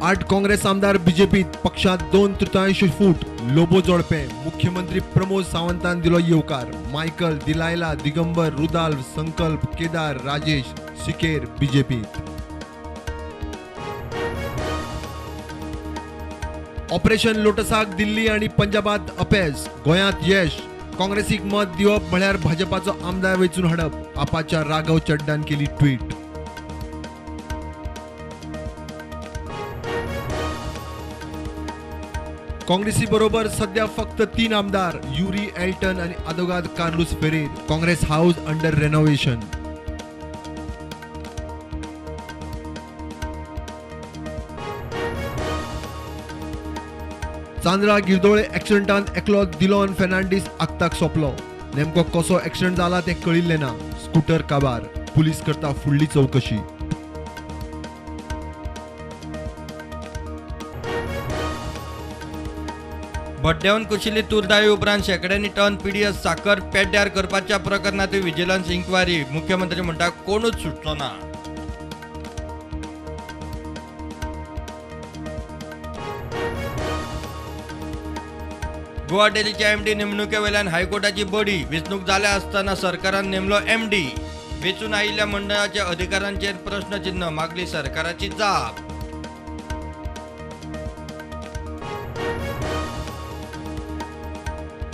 8 काँग्रेस आमदार बीजेपीत, पक्षात 2/3 फूट. लोबो जोडपे मुख्यमंत्री प्रमोद सावंतान दिलो येवकार. मायकल, दिलायला, दिगंबर, रुदाल्फ, संकल्प, केदार, राजेश, सिकेर बीजेपीत. ऑपरेशन लोटसाक दिल्ली आनी पंजाबात अपेस, गोंयांत यश. काँग्रेसीक मत दिवप म्हळ्यार भाजपाचो आमदार वेंचून हाडप, आपाच्या राघव चड्डान केली ट्वीट. काँग्रेसी बरोबर सध्या फक्त 3 आमदार, युरी एल्टन आनी आदोगाद Carlos Ferreira. Congress house under renovation. Chandra Girdole एक्सिडेंटांत एकलो दिलॉन फेर्नांडीस आक्ताक सोंपलो. नेमको कसो एक्सिडेंट जाला तें कळिल्लें ना. स्कूटर काबार, पुलीस करता फुडली चवकशी. भड्ड्यावन कुशिल्ली तूरदाळी उपरांत शेंकड्यांनी टन पीडीएस साकर पेड्ड्यार करपाच्या प्रकरणांत विजिलन्स इन्क्वायरी. मुख्यमंत्री म्हणटा कोणूच सुटलो ना. गोवा डेलीच्या एमडी नेमणुके वयल्यान हायकोर्टाची बडी. वेंचणूक जाल्या आसतना सरकारान नेमलो एमडी. वेंचून आयिल्ल्या मंडळाच्या अधिकारांचेर प्रश्नचिन्ह, मागली सरकाराची जाप.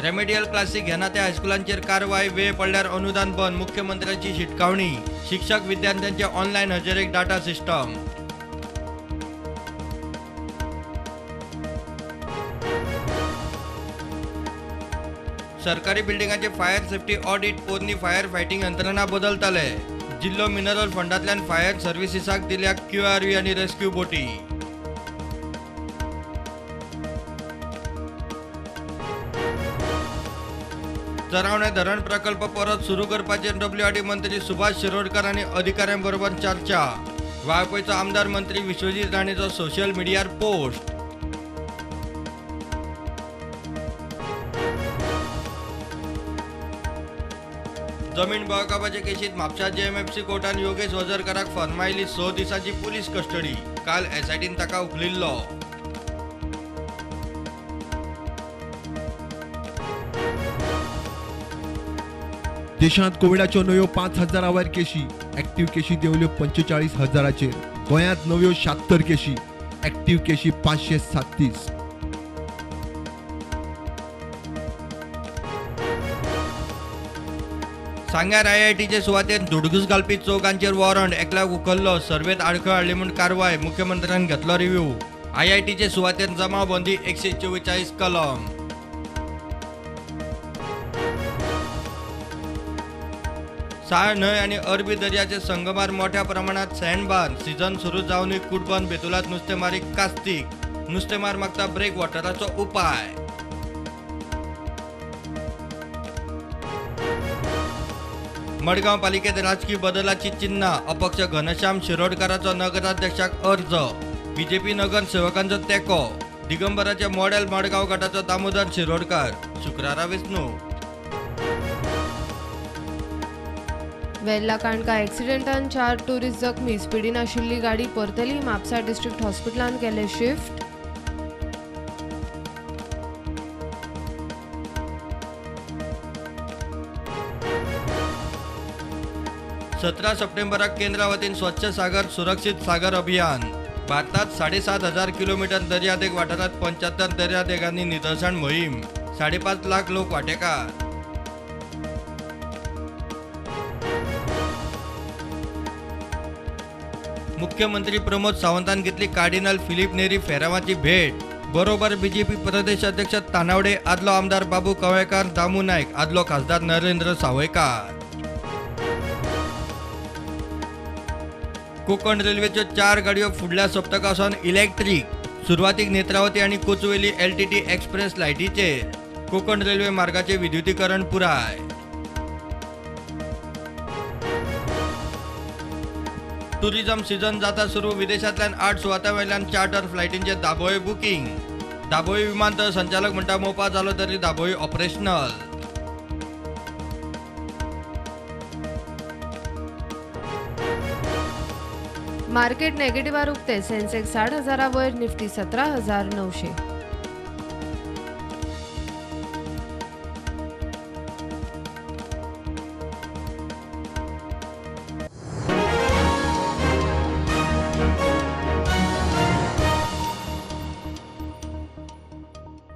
रेमेडियल क्लासी घेना त्या हायस्कुलांचेर कारवाय, वेळ पडल्यार अनुदान बंद, मुख्यमंत्र्यांची शिटकावणी. शिक्षक विद्यार्थ्यांचे ऑनलायन हजेरेक डाटा सिस्टम. सरकारी बिल्डिंगाचे फायर सेफ्टी ऑडिट, पोरणी फायर फायटिंग यंत्रणा बदलतले. जिल्लो मिनरल फंडांतल्यान फायर सर्व्हिसीसाक दिल्या क्यूआरव्ही आनी रेस्क्यू बोटी. चरावणे धरण प्रकल्प परत सुरू करपाचेर डब्ल्यूआरडी मंत्री सुभाष शिरोडकर आनी अधिकाऱ्यां बरोबर चर्चा. वाळपयचो आमदार मंत्री विश्वजीत राणेचो सोशल मिडियार पोस्ट. जमीन बळकावपाचे केशीत म्हापशा जेएमएफसी कोर्टान योगेश वझरकराक फर्मायली 6 दिसांची पुलीस कस्टडी. काल एसआयटीन ताका उखलिल्लो. देशांत कोविडाच्यो नव्यो 5,000 वयर केशी, एक्टिव्ह केशी देंवल्यो 45,000चेर. गोंयांत नव्यो 76 केशी, एक्टिव्ह केशी 537. सांग्यार आयआयटीचे सुवातेर धुडगूस घालपी चौगांचेर वॉरंट, एकल्याक उखल्लो, सर्वेत आडखळ हाडली म्हूण कारवाय, मुख्यमंत्र्यान घेतलो रिव्ह्यू. आयआयटीचे सुवातेर जमावबंदी 144 कलम. साळ न्हंय आनी अरबी दर्याचे संगमार मोठ्या प्रमाणात सँडबार. सीझन सुरू जावनूय कुटबन बेतुलात नुस्तेमारीक कास्तीक. नुस्तेमार मागता ब्रेक वॉटराचो उपाय. मडगांव पालिकेत राजकीय बदलाची चिन्हां, अपक्ष घनश्याम शिरोडकाराचो नगराध्यक्षाक अर्ज. बीजेपी नगरसेवकांचो तेंको. दिगंबराच्या मॉडेल मडगांव गटाचो दामोदर शिरोडकार शुक्रारा वेंचणूक. वेल्ला काणका एक्सिडेंटान 4 टुरिस्ट जखमी. स्पिडीन आशिल्ली गाडी परतली. म्हापसा डिस्ट्रिक्ट हॉस्पिटलान केले शिफ्ट. सतरा सप्टेंबराक केंद्रा वतीन स्वच्छ सागर सुरक्षित सागर अभियान. भारतात 7,500 किलोमीटर दर्यादेग वाठारांत 75 दर्यादेगांनी नितळसाण मोहीम. 5.5 लाख लोक वांटेकार. मुख्यमंत्री प्रमोद सावंतान घेतली कार्डिनल फिलीप नेरी फेरावाची भेट. बरोबर बीजेपी प्रदेश अध्यक्ष तानावडे, आदलो आमदार बाबू कवळेकार, दामू नायक, आदलो खासदार नरेंद्र सावयकार. कोकण रेल्वेच्यो 4 गाडयो फुडल्या सप्तका सावन इलेक्ट्रीक. सुरवातीक नेत्रावती आनी कोचुवेली एलटीटी एक्सप्रेस लायटीचेर. कोकण रेल्वे मार्गाचे विद्युतीकरण पुराय. टुरिझम सीझन जाता सुरू. विदेशांतल्यान 8 सुवातां वयल्यान चार्टर फ्लायटींचे दाबोळी बुकींग. दाबोळी विमानतळ संचालक म्हणटा मोपा जालो तरी दाबोळी ऑपरेशनल. मार्केट नेगेटिव्हार उक्ते. सेन्सेक्स 60,000 वयर, निफ्टी 17,900.